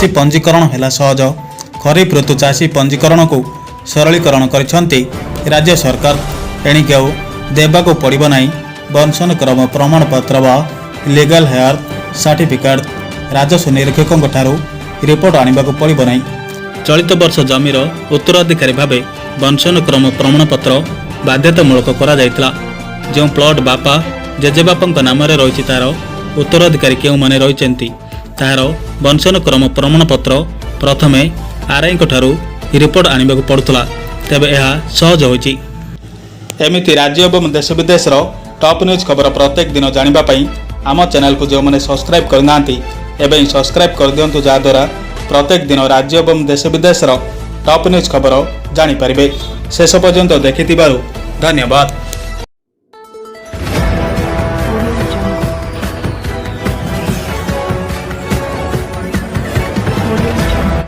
ଚାଷୀ ପଞ୍ଜୀକରଣ ହେଲା ସହଜ। ଖରିଫ ଋତୁ ଚାଷୀ ପଞ୍ଜୀକରଣକୁ ସରଳୀକରଣ କରିଛନ୍ତି ରାଜ୍ୟ ସରକାର। ଏଣିକି ଆଉ ଦେବାକୁ ପଡ଼ିବ ନାହିଁ ବଂଶାନୁକ୍ରମ ପ୍ରମାଣପତ୍ର ବା ଲିଗାଲ ହେୟାର ସାର୍ଟିଫିକେଟ୍। ରାଜସ୍ୱ ନିରୀକ୍ଷକଙ୍କ ଠାରୁ ରିପୋର୍ଟ ଆଣିବାକୁ ପଡ଼ିବ ନାହିଁ। ଚଳିତ ବର୍ଷ ଜମିର ଉତ୍ତରାଧିକାରୀ ଭାବେ ବଂଶାନୁକ୍ରମ ପ୍ରମାଣପତ୍ର ବାଧ୍ୟତାମୂଳକ କରାଯାଇଥିଲା। ଯେଉଁ ପ୍ଲଟ୍ ବାପା, ଜେଜେବାପାଙ୍କ ନାମରେ ରହିଛି, ତାହାର ଉତ୍ତରାଧିକାରୀ କେଉଁମାନେ ରହିଛନ୍ତି, ତାହାର ବଂଶାନୁକ୍ରମ ପ୍ରମାଣପତ୍ର ପ୍ରଥମେ ଆର୍ଆଇଙ୍କ ଠାରୁ ରିପୋର୍ଟ ଆଣିବାକୁ ପଡ଼ୁଥିଲା। ତେବେ ଏହା ସହଜ ହୋଇଛି। ଏମିତି ରାଜ୍ୟ ଏବଂ ଦେଶ ବିଦେଶର ଟପ୍ ନ୍ୟୁଜ୍ ଖବର ପ୍ରତ୍ୟେକ ଦିନ ଜାଣିବା ପାଇଁ ଆମ ଚ୍ୟାନେଲକୁ ଯେଉଁମାନେ ସବସ୍କ୍ରାଇବ୍ କରିନାହାନ୍ତି, ଏବେ ହିଁ ସବସ୍କ୍ରାଇବ୍ କରିଦିଅନ୍ତୁ, ଯାହାଦ୍ୱାରା ପ୍ରତ୍ୟେକ ଦିନ ରାଜ୍ୟ ଏବଂ ଦେଶ ବିଦେଶର ଟପ୍ ନ୍ୟୁଜ୍ ଖବର ଜାଣିପାରିବେ। ଶେଷ ପର୍ଯ୍ୟନ୍ତ ଦେଖିଥିବାରୁ ଧନ୍ୟବାଦ।